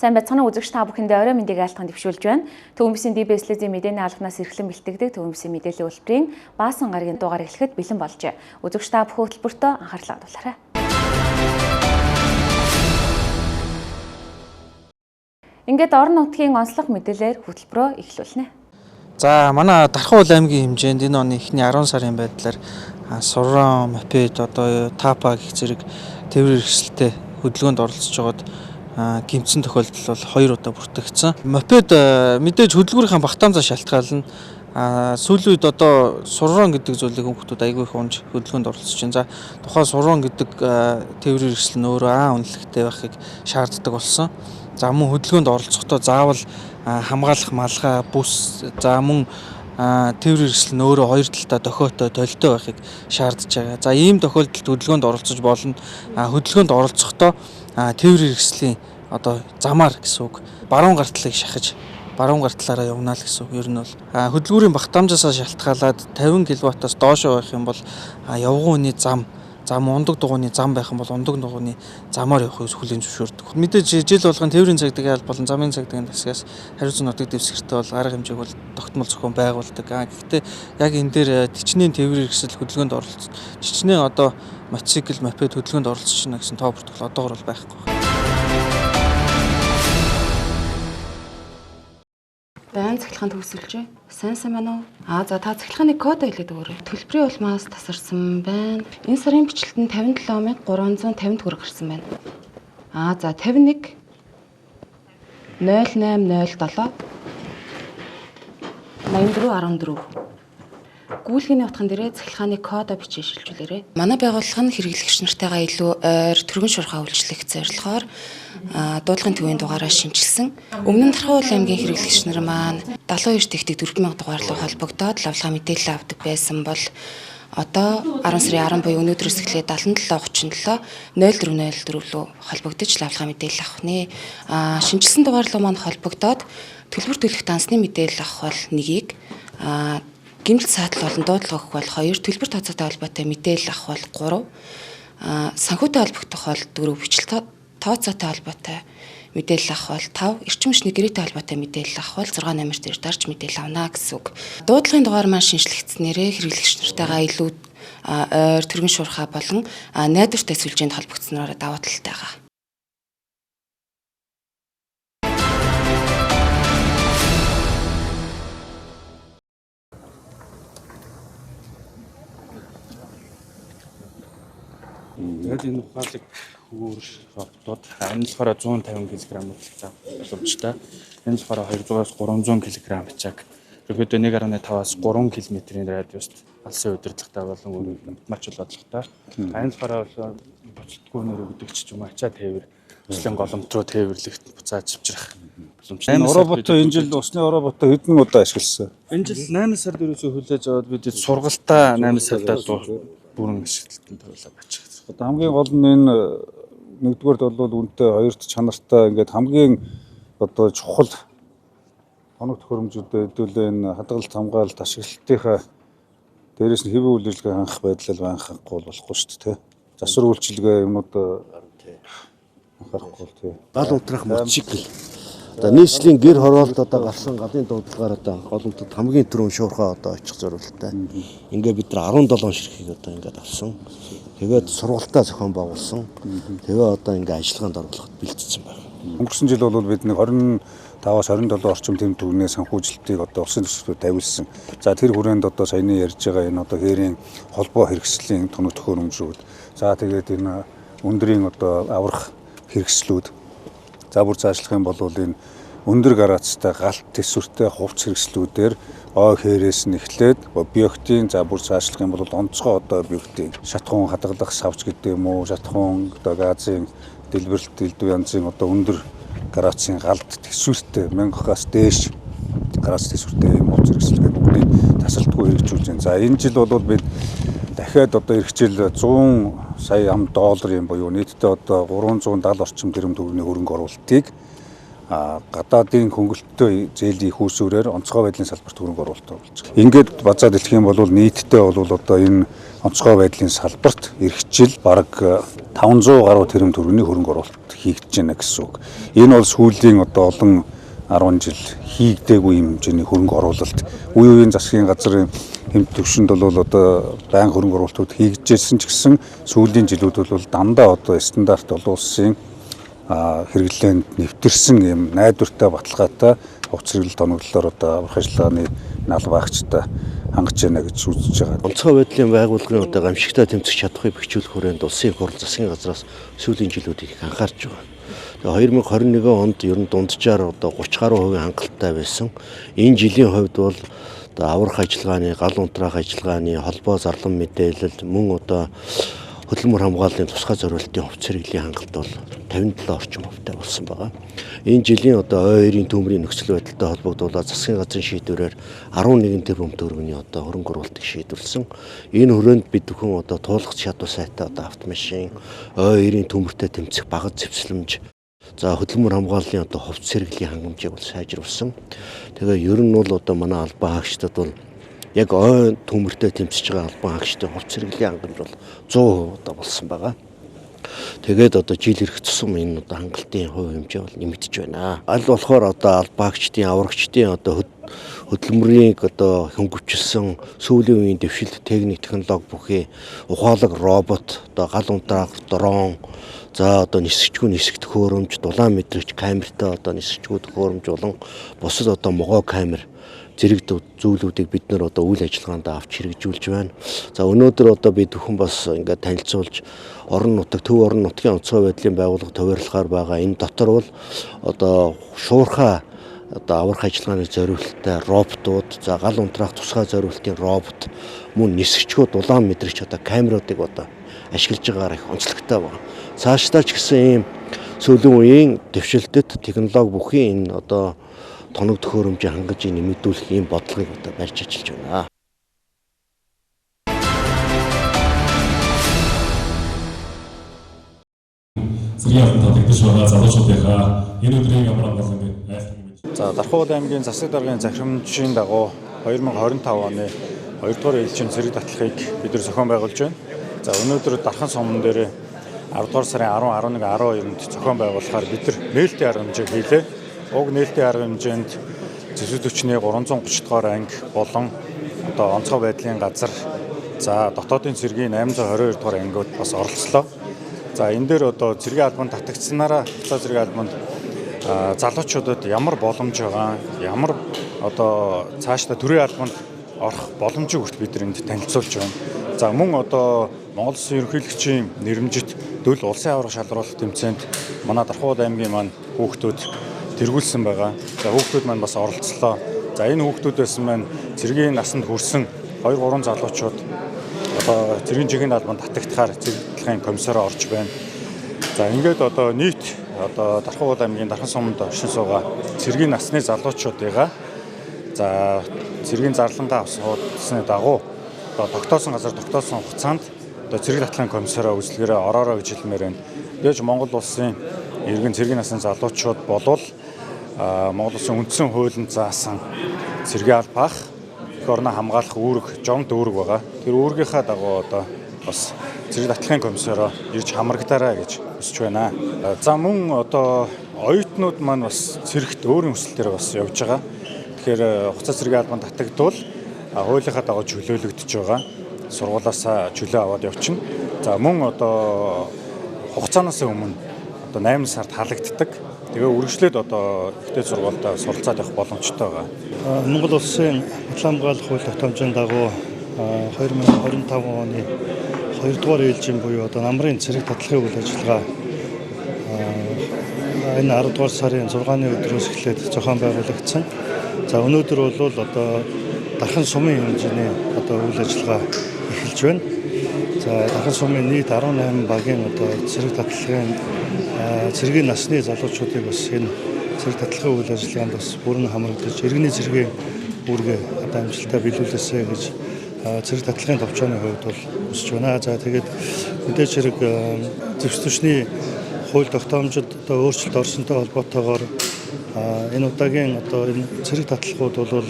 Сайн байцгаана үзэгч та бүхэндээ орой мэндийг айлтган дэвшүүлж байна. Төвөнбөсийн DBS телевизийн мэдээний албанаас эрхлэн бэлтгэдэг Төвөнбөсийн мэдээллийн хөтөлбөрийн Баасан гарагийн дугаар эхлэхэд бэлэн болжээ. Үзэгч та бүхэн хөтөлбөртөө анхаарлаа хандуулаарай. Ингээд орон нутгийн онцлог мэдээлэлээр хөтөлбөрөө эхлүүлнэ. За манай Дархан уул аймгийн хэмжээнд энэ оны эхний 10 сарын байдлаар Сурран, мопед, одоо Тапа гэх зэрэг тээврийн хэрэгсэлтэй хөдөлгөөнд оролцож байгаад гэмтсэн тохиолдол бол 2 удаа бүртгэгдсэн. Мопед мэдээж хөдөлгүүрийн багтаамзаа шалтгаална. Сүүлийн үед одоо Сурран гэдэг зүйлийг хүүхдүүд айгүй их унж хөдөлгөөнд оролцож байна. За тухайн Сурран гэдэг тээврийн хэрэгсэл нь өөрөө үнэлэхтэй байхыг шаарддаг болсон. За мөн хөдөлгөөнд оролцохдоо заавал хамгаалах малгай, бүс, за мөн тээврийн хэрэгсэл нь өөрөө хоёр талдаа дохиотой, толитой байхыг шаардж байгаа. За ийм тохиолдолд хөдөлгөөнд оролцож болно. Хөдөлгөөнд оролцохдоо тээврийн хэрэгслийн одоо замаар гэсэн үг. Баруун гар талыг шахаж, баруун гар талаараа явна л гэсэн үг. Ер нь бол хөдөлгүүрийн багтаамжаасаа шалтгаалаад 50 кВт-аас доошоо байх юм бол явган үний зам ундаг дугуйны зам байх юм бол ундаг дугуйны замаар явахыг хүлээн зөвшөөрдөг. Мэдээж жил болгон тээврийн цагдаагийн алба болон замын цагдаагийн засгаас хариуцсан нутаг дэвсгэртэй бол арга хэмжээг бол тогтмол зохион байгуулдаг. Гэхдээ яг энэ дээр чичнээн тээврийн хэрэгсэл хөдөлгөөнд оролцож, чичнээн одоо мотоцикл, мопед хөдөлгөөнд оролцож байна гэсэн тоо бүртгэл одоогор бол байхгүй. Байн цахилгаан төгсөлжээ. Сайн сайн байна уу? За та цахилгааны код хэлээд өгөөрэй. Төлбөрийн улмаас тасарсан байна. Энэ сарын бичлэлт нь 57,350 төгрөг гарсан байна. За 51 0807 84 14. Гүйлгээний утган дээрээ цахилгааны кодоо бичиж шилжүүлээрэй. Манай байгууллага нь хэрэглэгч нартайгаа илүү ойр түргэн шуурхай үйлчлэх зорилгоор дуудлагын төвийн дугаараа шинэчилсэн. Өмнө нь Дархан уул аймгийн хэрэглэгч нар маань 72 тэгтэг 4000 дугаар руу холбогдоод лавлгаа мэдээлэл авдаг байсан бол одоо 10 сарын 10 буюу өнөөдрөөс эхлээд 77 37 0404 рүү холбогдож лавлгаа мэдээлэл авах нэ. Шинэчилсэн дугаар руу маань холбогдоод төлбөр төлөх дансны мэдээлэл авах бол 1-ийг, гэмтэл саатал болон дуудлага өгөх бол 2, төлбөр тооцоотой холбоотой мэдээлэл авах бол 3, санхүүтэй холбогдох бол 4, бичлэл тооцоотой холбоотой мэдээлэл авах бол 5, эрчим хүчний гэрээтэй холбоотой мэдээлэл авах бол 6 номер дээр дарж мэдээлэл авна гэсэн үг. Дуудлагын дугаар маань шинэчлэгдснээрээ хэрэглэгч нартайгаа илүү ойр түргэн шуурхай болон найдвартай сүлжээнд холбогдсоноор давуу талтай байгаа. Тэгээд энэ ухаалаг хөөр роботууд энэ болохоор 150 кг хөдлөх боломжтой. Энэ болохоор 200-аас 300 кг ачааг ерөнхийдөө 1.5-аас 3 км-ийн радиуст алсын удирдлагатай болон өөр автоматжуулалт бодлоготой. Энэ болохоор буцалтгүй нэр өгдөг ч юм ачаа тээвэр төслийн голомт руу тээвэрлэх буцааж авчрах боломжтой. Энэ роботоо энэ жил усны роботоо хэдэн удаа ашигласан? Энэ жил 8 сард ерөөсөө хүлээж аваад бид сургалтаа 8 сардаа бүрэн ашиглалтанд оруулаад ачих. Одоо хамгийн гол нь энэ нэгдүгээрт бол үнэтэй, хоёрт чанартай, ингээд хамгийн одоо чухал тоног төхөөрөмжүүдэд хэдүүлээ энэ хадгалалт, хамгаалалт, ашиглалтынхаа дээрээс нь хэвийн үйл ажиллагаа хангах байдлаар анхаарахгүй болохгүй шүү дээ, тэ. Засвар үйлчилгээ юмнууд анхаарахгүй тий. Гал унтраах мотоцикл. Одоо нийслэлийн гэр хороолт одоо гарсан галын дуудлагаар одоо голомтод хамгийн түрүүн шуурхай одоо очих зориулттай. Ингээ бид нар 17 ширхгийг одоо ингээд авсан. Тэгээд сургалтаа зохион байгуулсан. Тэгээ одоо ингээ ажиллагаанд оруулахад бэлтгэсэн байна. Өнгөрсөн жил бол бид нэг 25-аас 27 орчим тэм төгрөгийн санхүүжилтийг одоо улсын төсвөөр тавиулсан. За тэр хүрээнд одоо саяны ярьж байгаа энэ одоо хээрийн холбоо хэрэгслийн тоног төхөөрөмжүүд. За тэгээд энэ өндрийн одоо аврах хэрэгслүүд. За бүр заашлах юм бол энэ өндөр гараацтай галт төсвөртэй хувц хэрэгслүүдээр ой хээрээс нь эхлээд объектын, за бүр заашлах юм бол онцгой одоо объектын шатхуун хадгалах савч гэдэг юм уу, шатхуун одоо газын дэлбэрэлт элдв янзын одоо өндөр градусын галт төсвөртэй 1000-аас дээш градус төсвөртэй юм хувц хэрэгсэл гэдэг бүгдийг тасралтгүй хэрэгжүүлж байна. За энэ жил бол бид дахиад одоо эх жил 100 сая ам долларын буюу нийтдээ одоо 370 орчим тэрбум төгрөгийн хөрөнгө оруулалтыг Гадаадын хөнгөлөлтөө зээлийн их усүрээр онцгой байдлын салбарт хөрөнгө оруулалт болж байгаа. Ингээд базаад хэлэх юм бол нийтдээ бол одоо энэ онцгой байдлын салбарт эх жил бараг 500 гаруй тэрбум төгрөгийн хөрөнгө оруулалт хийгдэж байна гэсэн үг. Энэ бол сүүлийн одоо олон 10 жил хийгдээгүй юм хэмжээний хөрөнгө оруулалт. Үе үеийн засгийн газрын хэм төвшөнд бол одоо байнга хөрөнгө оруулалтууд хийгдэжсэн ч гэсэн сүүлийн жилүүд бол дандаа одоо стандарт олон улсын хэрэглээнд нэвтэрсэн юм найдвартай баталгаатай хувц хэрэглэл тоноглолоор одоо аврах ажиллагааны алба агчтай хангаж байна гэж үзэж байгаа. Онцгой байдлын байгууллагын одоо гамшигтай тэмцэх чадварыг бэхжүүлэх хүрээнд улсын их хурл засгийн газраас сүүлийн жилүүд их анхаарч байгаа. Тэгээ 2021 онд ер нь дунджаар одоо 30 гаруй хувийн хангалттай байсан. Энэ жилийн хувьд бол одоо аврах ажиллагааны, гал унтраах ажиллагааны холбоо зарлан мэдээлэл мөн одоо хөдөлмөр хамгааллын тусгай зориултын хувц хэрэглийн хангалт бол 57 орчим хувьтай болсон байгаа. Энэ жилийн одоо ой 2-ын төмрийн нөхцөл байдалтай холбогдуулаад засгийн газрын шийдвэрээр 11 тэрбум төгрөгийн одоо хөрөнгө оруулалтыг шийдвэрлсэн. Энэ хүрээнд бид бүхэн одоо туулгач чадвар сайтай одоо автомашин, ой 2-ын төмөртэй тэмцэх багаз зэвслэмж, за хөдөлмөр хамгааллын одоо хувц хэрэглийн хангамжийг бол сайжруулсан. Тэгээ ер нь бол одоо манай албан хаагчдад бол яг ой төмөртэй тэмцэж байгаа албан хаагчдын хувц хэрэглийн хангамж бол 100% одоо болсон байгаа. Тэгээд одоо жил ирэх тусам энэ одоо хангалтын хувь хэмжээ бол нэмэгдэж байна. Аль болохоор одоо албан хаагчдын, аврагчдын одоо хөдөлмөрийг одоо хөнгөвчлсөн сүүлийн үеийн дэвшилт техник технологи бүхий ухаалаг робот, одоо гал унтраах дрон, за одоо нисгчгүй нисэх төхөөрөмж, дулаан мэдрэгч камертай одоо нисгчгүй төхөөрөмж болон бусад одоо могоо камер зэрэг зүйлүүдийг бид нэр одоо үйл ажиллагаанд авч хэрэгжүүлж байна. За өнөөдөр одоо бид бүхэн бас ингээд танилцуулж орон нутаг, төв орон нутгийн онцгой байдлын байгууллага товарлохоор байгаа. Энэ дотор бол одоо шуурхай одоо аврах ажиллагааны зориулттай роботууд, за гал унтраах тусгай зориултын робот, мөн нисгчгүй дулаан мэдрэгч одоо камеруудыг одоо ашиглаж байгаагаар их онцлогтой байна. Цаашдаа ч гэсэн ийм сүүлийн үеийн дэвшилтэд технологи бүхий энэ одоо тоног төхөөрөмжийг хангаж нэмэгдүүлэх ийм бодлогыг одоо барьж ажиллаж байна. Цэргийн албанд татагдаж байгаа залуучуудынхаа энэ өдрийн амар амгалан айлтгах. За Дархуул аймгийн засаг даргын захирамжийн дагуу 2025 оны 2 дугаар ээлжийн цэрэг татлагыг бид нар зохион байгуулж байна. За өнөөдөр Дархан суман дээр 10 дугаар сарын 10, 11, 12-нд зохион байгуулахаар бид нар нээлтийн арга хэмжээ хийлээ. Уг нээлтийн арга хэмжээнд зэвсэг хүчний 330 дугаар анги болон одоо онцгой байдлын газар, за дотоодын цэргийн 822 дугаар ангиуд бас оролцлоо. За энэ дээр одоо цэргийн албанд татагдсанараа хувьцаа цэргийн албанд залуучуудад ямар боломж байгаа, ямар одоо цаашдаа төрийн албанд орох боломжийг хүртэл бид энд танилцуулж байна. За мөн одоо Монгол Улсын ерөнхийлөгчийн нэрэмжит дөл улсын аварга шалруулах тэмцээнд манай Дархуул аймгийн маань хүүхдүүд тэргүүлсэн байгаа. За хүүхдүүд маань бас оролцлоо. За энэ хүүхдүүдээс маань цэргийн насанд хүрсэн 2 3 залуучууд одоо цэргийн жинхэнэ албанд татагдахаар цэрэг татлагын комиссараа орж байна. За ингээд одоо нийт одоо Дархуул аймгийн Дархан суманд оршин суугаа цэргийн насны залуучуудыгаа за цэргийн зарлангаа авсны дагуу одоо тогтоосон газар тогтоосон хугацаанд одоо цэрэг татлагын комиссараа үйлчлэгээрээ ороорой гэж хэлмээр байна. Тэгэж Монгол улсын иргэн цэргийн насны залуучууд болвол Монгол улсын үндсэн хуулинд заасан цэргийн албаах эх орноо хамгаалах үүрэг, жомд үүрэг байгаа. Тэр үүргийнхаа дагуу одоо бас цэрэг татлагын комиссараа ирж хамрагдаарай гэж хүсэж байна. За мөн одоо оюутнууд маань бас цэрэгт өөрийн хүсэлтээр бас явж байгаа. Тэгэхээр хугацаа цэргийн албанд татагдвал хуулийнхаа дагуу чөлөөлөгдөж байгаа. Сургуулаасаа чөлөө аваад явчихна. За мөн одоо хугацаанаас өмнө одоо 8 сард халагддаг. Тэгээ үргэлжлээд одоо ихтэй сургуультай суралцаад явах боломжтой байгаа. Монгол улсын батлан хамгаалах хууль тогтоомжийн дагуу 2025 оны 2 дугаар ээлжийн буюу одоо намрын цэрэг татлагын үйл ажиллагаа энэ 10 дугаар сарын 6-ны өдрөөс эхлээд зохион байгуулагдсан. За өнөөдөр бол одоо Дархан сумын хэмжээний одоо үйл ажиллагаа эхэлж байна. За Дархан сумын нийт 18 багийн одоо цэрэг татлагын цэргийн насны залуучуудыг бас энэ цэрэг татлагын үйл ажиллагаанд бас бүрэн хамрагдаж иргэний цэргийн үүргээ одоо амжилттай биелүүлээсэй гэж цэрэг татлагын товчооны хувьд бол хүсэж байна. За тэгээд мэдээж хэрэг зэвс түвшний хууль тогтоомжид одоо өөрчлөлт орсонтой холбоотойгоор Энэ удаагийн одоо энэ цэрэг татлагууд бол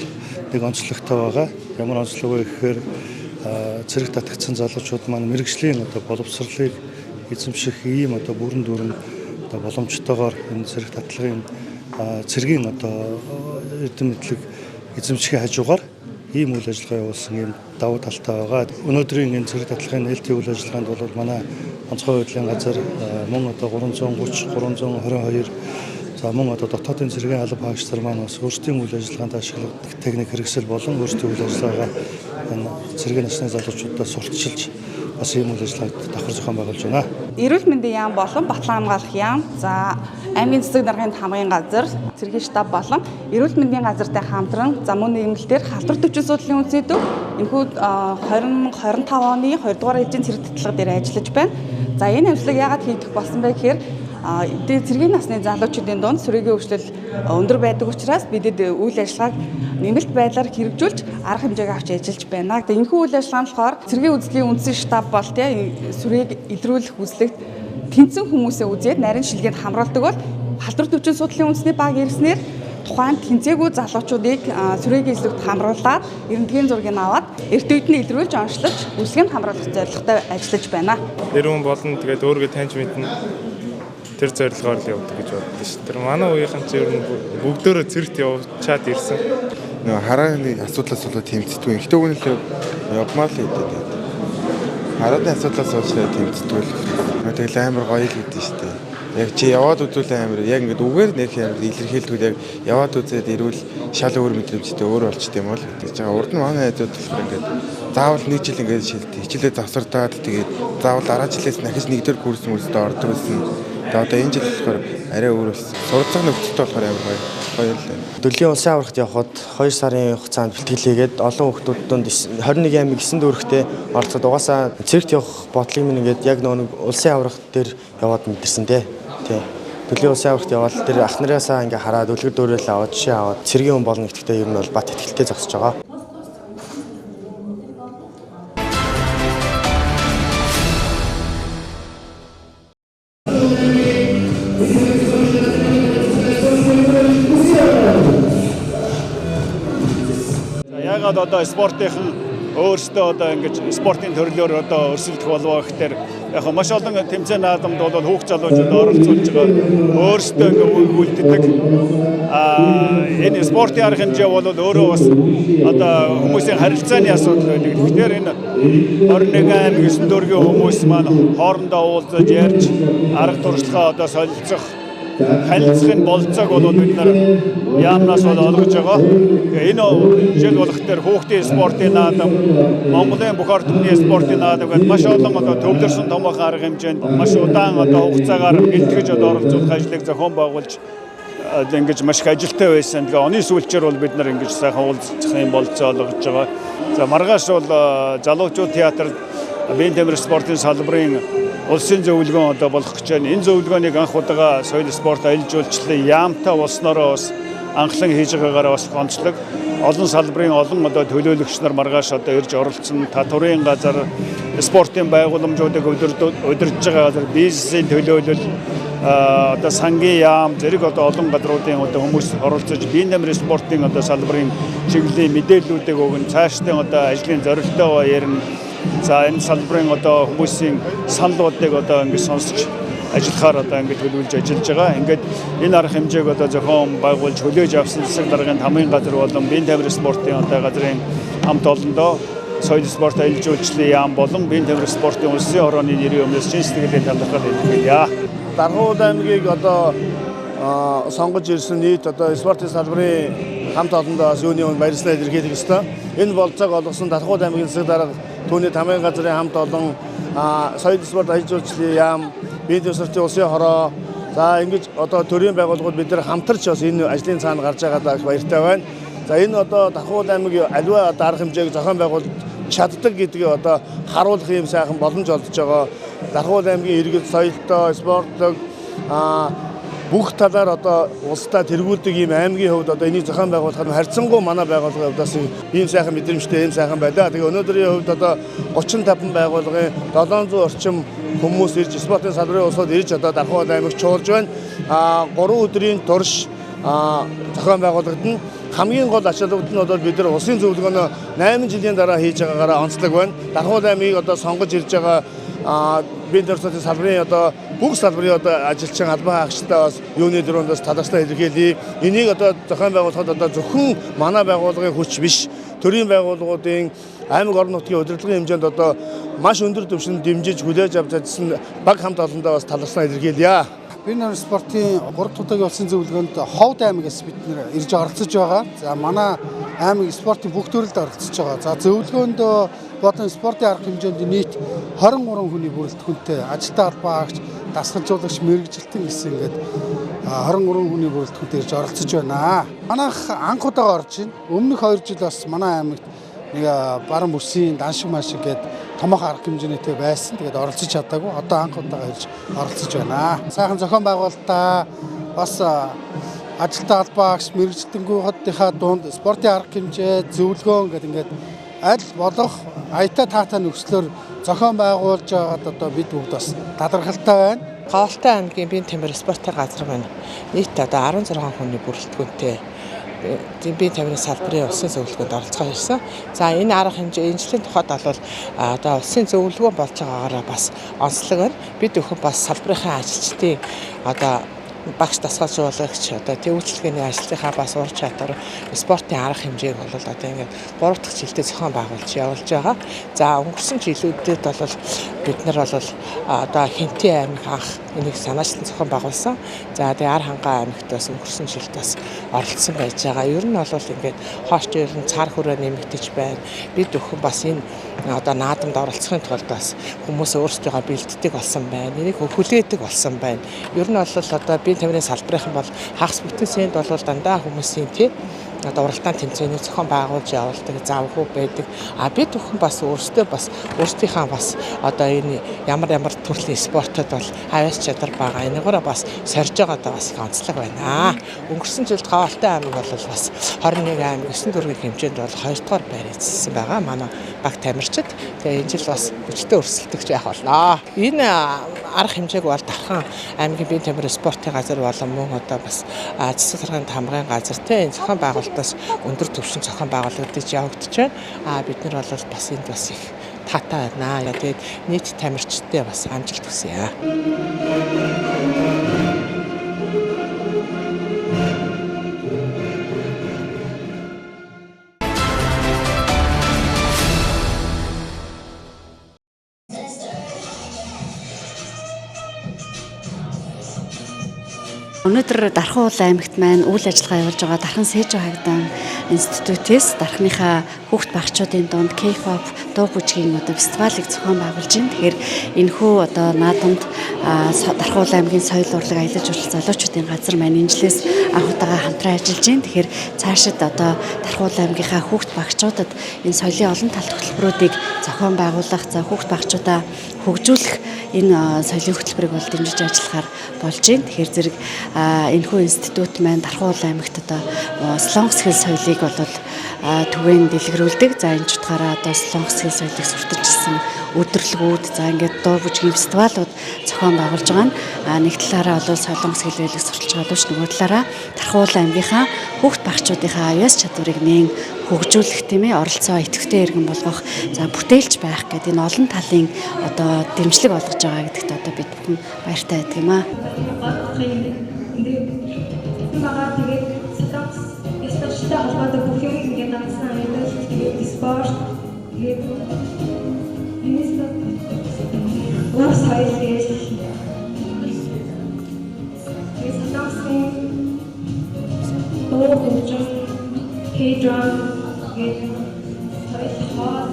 нэг онцлогтой байгаа. Ямар онцлог вэ гэхээр цэрэг татагдсан залуучууд маань мэргэжлийн одоо боловсролыг эзэмших ийм одоо бүрэн дүүрэн одоо боломжтойгоор энэ цэрэг татлагын цэргийн одоо эрдэм мэдлэг эзэмшихийн хажуугаар ийм үйл ажиллагаа явуулсан ийм давуу талтай байгаа. Өнөөдрийн энэ цэрэг татлагын нээлтийн үйл ажиллагаанд бол манай онцгой байдлын газар мөн одоо 330, 322 за мөн одоо дотоодын цэргийн алба хаагч нар маань бас өөрсдийн үйл ажиллагаанд ашигладаг техник хэрэгсэл болон өөрсдийн үйл ажиллагаагаа энэ цэргийн насны залуучуудаа сурталчилж бас ийм үйл ажиллагааг давхар зохион байгуулж байна. Эрүүл мэндийн яам болон Батлан хамгаалах яам, за аймгийн засаг даргын хамгын газар, цэргийн штаб болон эрүүл мэндийн газартай хамтран за мөн нийгэмлэлээр халдвар төвчин судлалын үндэсний төв энэхүү 2025 оны 2 дугаар ээлжийн цэрэг татлага дээр ажиллаж байна. За энэ ажлыг яагаад хийх болсон бэ гэхээр цэргийн насны залуучуудын дунд сүрэгийн өвчлөл өндөр байдаг учраас бидэд үйл ажиллагааг нэмэлт байдлаар хэрэгжүүлж арга хэмжээг авч ажиллаж байна. Энэхүү үйл ажиллагаа нь болохоор цэргийн үзлэгийн үндсэн штаб бол сүрээг илрүүлэх үзлэгт тэнцэн хүмүүсээ үзээд нарийн шилгээнд хамруулдаг бол халдвар төвчин судлалын үндэсний баг ирснээр тухайн тэнцээгүй залуучуудыг сүрэгийн эзлэгт хамруулад эрдэнэгийн зургийг аваад эрт үед нь илрүүлж онцлож үзлэгэнд хамруулах зорилготой ажиллаж байна. Тэр хүн болон тэгээд өөрийгөө таньж мэднэ. Тэр зорилгоор л явдаг гэж боддоо шүү. Тэр манай үеийнхэн ч ер нь бүгдөө цэрэгт явчаад ирсэн. Нөгөө харааны асуудлаас болоод тэмцдэггүй. Гэхдээ үгүй л явмаар л хэдээд. Харааны асуудлаас болж тэмцдэггүй л. Тэгэл амар гоё л гэдэг шүү дээ. Яг чи яваад үзүүл амар яг ингээд үгээр нэх амар илэрхийлдэггүй яг яваад үзээд ирвэл шал өөр мэдрэмжтэй өөр болчт юм бол гэж байгаа. Урд нь манай найзууд болохоор ингээд заавал нэг жил ингээд хичээлээ завсардаад тэгээд заавал дараа жилээс нахиж нэгдүгээр курс мөрсдөө ордог байсан. Тэгээд одоо энэ жил болохоор арай өөр болсон. Суралцах нөхцөлтэй болохоор амар гоё л. Дөлгийн улсын аврагт явхад 2 сарын хугацаанд бэлтгэл хийгээд олон хүүхдүүд дунд 21 аймаг 9 дүүрэгтээ оролцоод угаасаа цэрэгт явах бодлыг минь ингээд яг нөгөө улсын аврагт дээр яваад мэдэрсэн дээ. Тий. Дөлгийн улсын аврагт яваад тэр ах нараасаа ингээ хараад үлгэр дуурайл аваад жишээ аваад цэргийн хүн болно гэдэгтээ ер нь бол бат итгэлтэй зогсож байгаа. Ягаад одоо спортынхан өөрсдөө одоо ингэж спортын төрлөөр одоо өрсөлдөх болов гэхээр яг маш олон тэмцээн наадамд бол хүүхд залуучууд оролцуулж байгаа өөрсдөө ингээ үлддэг. Энэ спортын арга хэмжээ бол өөрөө бас одоо хүмүүсийн харилцааны асуудал байдаг. Тэгэхээр энэ 21 аймаг 9 дүүргийн хүмүүс маань хоорондоо уулзаж ярьж арга туршлагаа одоо солилцох харилцахын болцоог бол бид нар яамнаас бол олгож байгаа. Энэ жил болох дээр хүүхдийн спортын наадам, Монголын бүх ард түмний спортын наадам гэдэг маш олон одоо төвлөрсөн томоохон арга хэмжээнд маш удаан одоо хугацаагаар бэлтгэж одоо оролцуулах ажлыг зохион байгуулж ингэж маш их ажилтай байсан. Тэгээ оны сүүлчээр бол бид нар ингэж сайхан уулзах юм болцоо олгож байгаа. За маргааш бол залуучууд театр биеийн тамир спортын салбарын улсын зөвлөгөөн одоо болох гэж байна. Энэ зөвлөгөөнийг анх удаага соёл спорт аялал жуулчлалын яамтай болсноороо бас анхлан хийж байгаагаараа бас онцлог. Олон салбарын олон одоо төлөөлөгч нар маргааш одоо ирж оролцсон. Татварын газар, спортын байгууламжуудыг удирдах байгаа газар, бизнесийн төлөөлөл, одоо сангийн яам, зэрэг одоо олон газруудын одоо хүмүүс оролцож биеийн тамир спортын одоо салбарын чиглэлийн мэдээллүүдийг өгөн цаашдын одоо ажлын зорилтоо ярина. За энэ салбарын одоо хүмүүсийн саналуудыг одоо ингэж сонсч ажиллахаар одоо ингэж төлөвлөж ажиллаж байгаа. Ингээд энэ арга хэмжээг одоо зохион байгуулж хүлээж авсан засаг даргын тамийн газар болон биеийн тамир спортын одоо газрын хамт олондоо соёл спорт аялал жуулчлалын яам болон биеийн тамир спортын улсын хорооны нэрийн өмнөөс чин сэтгэлээ талархал илэрхийлье. Даргуул аймгийг одоо сонгож ирсэн нийт одоо спортын салбарын хамт олондоо бас юуны өмнө баярлалаа илэрхийлэх ёстой. Энэ болцоог олгосон Даргуул аймгийн засаг дарга түүний тамийн газрын хамт олон соёл спорт аялал жуулчлалын яам, биеийн тамир улсын хороо, за ингэж одоо төрийн байгууллагууд бид нар хамтарч бас энэ ажлын цаана гарч байгаадаа их баяртай байна. За энэ одоо Даргуул аймгийн аливаа одоо арга хэмжээг зохион байгуулж чаддаг гэдгийг одоо харуулах юм сайхан боломж олдож байгаа. Даргуул аймгийн иргэд соёлтой, спортлог бүх талаар одоо улсдаа тэргүүлдэг ийм аймгийн хувьд одоо энийг зохион байгуулахад харьцангуй манай байгууллагын хувьдаас ийм сайхан мэдрэмжтэй ийм сайхан байлаа. Тэгээ өнөөдрийн хувьд одоо 35 байгууллагын 700 орчим хүмүүс ирж спортын салбарын улсууд ирж одоо Даргуул аймагт чуулж байна. 3 өдрийн турш зохион байгуулагдана. Хамгийн гол ач холбогдол нь бол бид нар улсын зөвлөгөөнөө 8 жилийн дараа хийж байгаагаараа онцлог байна. Дархуул аймгийг одоо сонгож ирж байгаа биеийн тамир спортын салбарын одоо бүх салбарын одоо ажилчин албан хаагчтай бас юуны дөрөнд бас талархлаа илэрхийлье. Энийг одоо зохион байгуулахад одоо зөвхөн манай байгууллагын хүч биш, төрийн байгууллагуудын аймаг орон нутгийн удирдлагын хэмжээнд одоо маш өндөр түвшинд дэмжиж хүлээж авч ажилласан баг хамт олондоо бас талархлаа илэрхийлье. Биеийн тамир спортын 3 дахь удаагийн улсын зөвлөгөөнд Ховд аймагаас бид нэр ирж оролцож байгаа. За манай аймаг спортын бүх төрөлд оролцож байгаа. За зөвлөгөөнд болон спортын арга хэмжээнд нийт 23 хүний бүрэлдэхүүнтэй ажилтан албан хаагч, дасгалжуулагч, мэргэжилтэн гэсэн ингээд 23 хүний бүрэлдэхүүнтэй ирж оролцож байна. Манайх анх удаага орж байна. Өмнөх 2 жил бас манай аймагт нэг баруун бүсийн даншиг машиг гээд томоохон арга хэмжээтэй байсан. Тэгээд оролцож чадаагүй. Одоо анх удаага ирж оролцож байна. Сайхан зохион байгуулалтаа бас ажилтан албан хаагч, мэргэжилтэнгүүдийнхаа дунд спортын арга хэмжээ, зөвлөгөөн гэдэг ингээд аль болох аятай таатай нөхцлөөр зохион байгуулж байгаад одоо бид бүгд бас талархалтай байна. Говьлтай аймгийн биеийн тамир спортын газар маань нийт одоо 16 хүний бүрэлдэхүүнтэй биеийн тамирын салбарын улсын зөвлөгөөнд оролцохоор ирсэн. За энэ арга хэмжээ энэ жилийн тухайд бол одоо улсын зөвлөгөө болж байгаагаараа бас онцлог байна. Бид бүхэн бас салбарынхаа ажилчдын одоо багш дасгалжуулагч одоо төвчлэгээний ажлынхаа бас ур чадвар спортын арга хэмжээг бол одоо ингээд 3 дахь жилдээ зохион байгуулж явуулж байгаа. За өнгөрсөн жилүүдэд бол бид нар бол одоо Хэнтийн аймаг анх энийг санаачлан зохион байгуулсан. За тэгээ Ар хангай аймагт бас өнгөрсөн жилд бас оролцсон байж байгаа. Ер нь бол ингээд хоош ер нь цар хүрээ нэмэгдэж байна. Бид бүхэн бас энэ одоо наадамд оролцохын тулд бас хүмүүс өөрсдийгөө бэлддэг болсон байна. Энийг хүлээдэг болсон байна. Ер нь бол одоо биеийн тамирын салбарынхан бол хагас бүтэн сэнд бол дандаа хүмүүсийн тий одоо уралдаан тэмцээнийг зохион байгуулж явуулдаг завгүй байдаг. А бид бүхэн бас өөрсдөө бас өөрсдийнхээ бас одоо энэ ямар ямар төрлийн спортод бол авиас чадвар байгаа. Энийгээрээ бас сорж байгаадаа бас их онцлог байна. Өнгөрсөн жилд Говьлтай аймаг бол бас 21 аймаг 9 дүүргийн хэмжээнд бол 2 дугаар байр эзэлсэн байгаа. Манай баг тамирчид. Тэгээ энэ жил бас хүчтэй өрсөлдөгч байх болно. Энэ арга хэмжээг бол Дархан аймгийн биеийн тамир спортын газар болон мөн одоо бас цэцэг саргын тамгын газар те энэ зохион байгуулалтаас өндөр түвшинд зохион байгуулагдаж явагдаж байна. А бид нар бол бас энд бас их таатай байна. Тэгээд нийт тамирчдээ бас амжилт хүсье. Өнөөдөр Дархан уул аймагт маань үйл ажиллагаа явуулж байгаа Дархан Сэжүү хагдан институтээс Дархныхаа хүүхд багчуудын дунд K-pop дуу бүжгийн одоо фестивалыг зохион байгуулж байна. Тэгэхээр энэхүү одоо наадамд Дархан уул аймгийн соёл урлаг аялал жуулчлал залуучуудын газар маань энэ жилээс анх удаага хамтран ажиллаж байна. Тэгэхээр цаашид одоо Дархан уул аймгийнхаа хүүхд багчуудад энэ соёлын олон талт хөтөлбөрүүдийг зохион байгуулах, за хүүхд багчуудаа хөгжүүлэх энэ соёлын хөтөлбөрийг бол дэмжиж ажиллахаар болж байна. Тэгэхээр зэрэг энэхүү институт маань Дархан уул аймагт одоо солонгос хэл соёлыг бол түгээн дэлгэрүүлдэг. За энэ ч утгаараа одоо солонгос хэл соёлыг сурталчилсан өдөрлгүүд, за ингээд дуу бүжгийн фестивалууд зохион байгуулж байгаа нь нэг талаараа бол солонгос хэл соёлыг сурталж байгаа боловч нөгөө талаараа Дархан уул аймгийнхаа хүүхд багчуудынхаа авьяас чадварыг нээн хөгжүүлэх тийм оролцоо идэвхтэй иргэн болгох, за бүтээлч байх гэдэг энэ олон талын одоо дэмжлэг олгож байгаа гэдэгт одоо бид бүхэн баяртай байдаг юм аа. Тэгээд солонгос спорттой холбоотой бүх юм ингээд данссан аялал, тэгээд спорт, тэгээд уур соёл гэж тэгээд солонгосын дуу хөгжим, K-drama, тэгээд соёл хоол.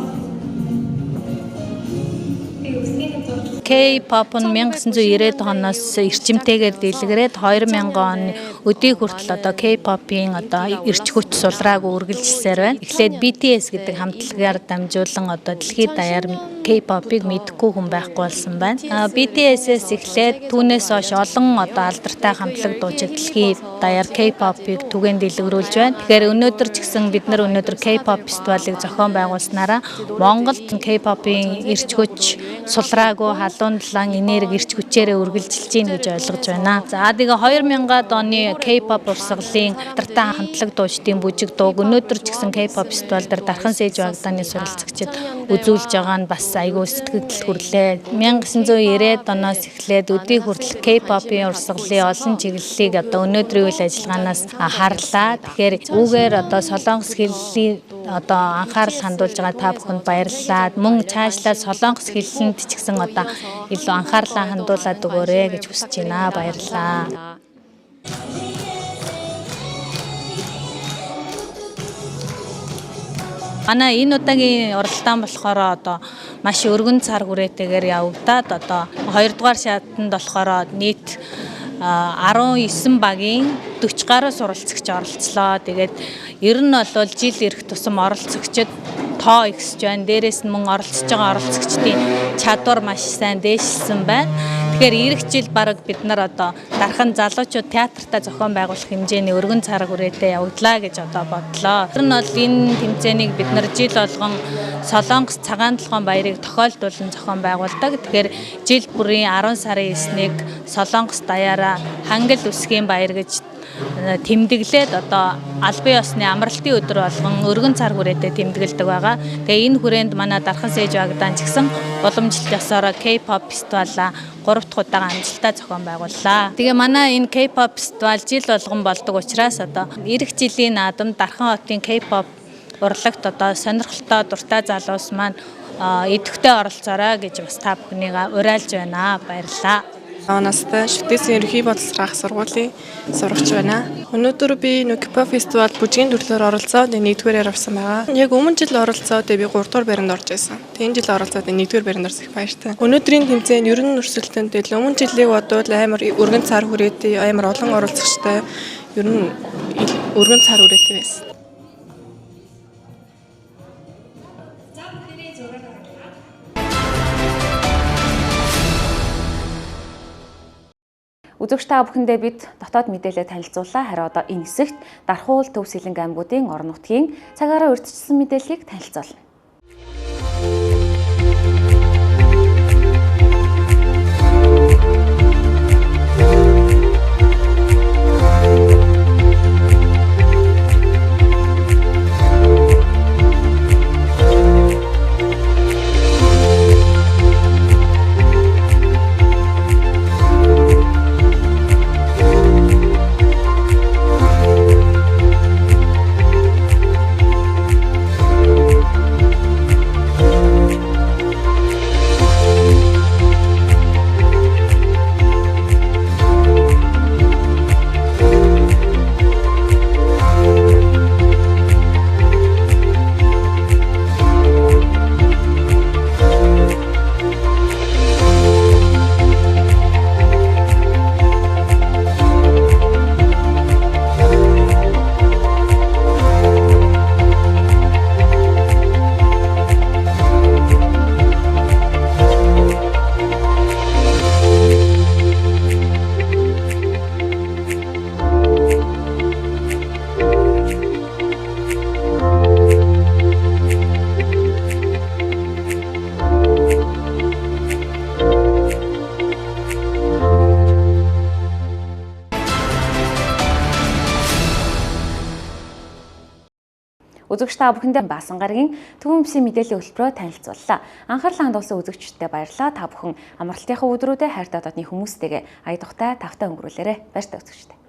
K-pop нь 1990-ад оноос эрчимтэйгээр дэлгэрээд 2000 оны өдийг хүртэл одоо K-pop-ийн одоо эрч хүч сулрааг үргэлжилсээр байна. Эхлээд BTS гэдэг хамтлагаар дамжуулан одоо дэлхийд даяар K-pop-ыг мэдэхгүй хүн байхгүй болсон байна. BTS-ээс эхлээд түүнээс хойш олон одоо алдартай хамтлаг дуучид дэлхийд даяар K-pop-ыг түгээн дэлгэрүүлж байна. Тэгэхээр өнөөдөр ч гэсэн бид нар өнөөдөр K-pop фестивалыг зохион байгуулснараа Монголд K-pop-ын эрч хүч сулраагүй залуун лан энерги эрч хүчээрээ үргэлжилж гин гэж ойлгож байна. За тэгээ 2000-ад оны K-pop урсгалын алдартай хамтлаг дуучдын бүжиг дууг өнөөдөр ч гэсэн K-pop фестивал дээр Дархан Сэж Багданы суралцагчид үзүүлж байгаа нь бас айгүй сэтгэгдэл хүрлээ. 1990-ад оноос эхлээд өдий хүртэл K-pop-ын урсгалын олон чиглэлийг одоо өнөөдрийн үйл ажиллагаанаас харлаа. Тэгэхээр үүгээр одоо Солонгос хэллийн одоо анхаарал хандуулж байгаа та бүхэнд баярлалаа. Мөн цаашлаад Солонгос хэллэнд ч гэсэн одоо илүү анхаарлаа хандуулад өгөөрэй гэж хүсэж байна. Баярлалаа. Манай энэ удаагийн уралдаан болохоор одоо маш өргөн цар хүрээтэйгээр явагдаад одоо 2 дугаар шатанд болохоор нийт 19 багийн 40 гаруй суралцагч оролцлоо. Тэгээд ер нь бол жил ирэх тусам оролцогчид тоо ихсэж байна. Дээрээс нь мөн оролцож байгаа оролцогчдын чадвар маш сайн дээшилсэн байна. Тэгэхээр ирэх жил бараг бид нар одоо Дархан залуучууд театртаа зохион байгуулах хэмжээний өргөн цар хүрээтэй явагдлаа гэж одоо бодлоо. Тэр нь бол энэ тэмцээнийг бид нар жил болгон Солонгос цагаан толгойн баярыг тохиолдуулан зохион байгуулдаг. Тэгэхээр жил бүрийн 10 сарын 9-ыг Солонгос даяараа хангал үсгийн баяр гэж тэмдэглээд одоо албан ёсны амралтын өдөр болгон өргөн цар хүрээтэй тэмдэглэдэг байгаа. Тэгээ энэ хүрээнд манай Дархан Сэж Багдаан ч гэсэн уламжлалт ёсоороо K-pop фестивалаа 3 дахь удаага амжилттай зохион байгууллаа. Тэгээ манай энэ K-pop фестивал жил болгон болдог учраас одоо ирэх жилийн наадам Дархан хотын K-pop урлагт одоо сонирхолтой дуртай залуус маань идэвхтэй оролцоорой гэж бас та бүхнийг уриалж байна. Баярлалаа. Настай Шүтээсийн ерөнхий боловсрох сургуулийн сурагч байна. Өнөөдөр би K-pop фестивал бүжгийн төрлөөр оролцоод 1-р авсан байгаа. Яг өмнө жил оролцоод би 3-р байранд орж байсан. Тэг энэ жил оролцоод 1-р байранд орсон их баяртай. Өнөөдрийн тэмцээнд ер нь өрсөлдөөнтэй л өмнө жилийг бодвол амар өргөн цар хүрээтэй, амар олон оролцогчтой ер нь өргөн цар хүрээтэй байсан. Үзэгч та бүхэндээ бид дотоод мэдээлэл танилцууллаа. Харин одоо энэ хэсэгт Дархуул Төв Сэлэнг аймагуудын орон нутгийн цагаараа урьдчилсан мэдээллийг танилцуулна. Үзэгч та бүхэндээ Баасан гарагийн Төвөн бүсийн мэдээллийн хөтөлбөрөөр танилцууллаа. Анхаарлаа хандуулсан үзэгчдэд баярлалаа. Та бүхэн амралтынхаа өдрүүдэд хайртай дотны хүмүүстэйгээ ая тухтай тавтай өнгөрүүлээрэй. Баяртай үзэгчдээ.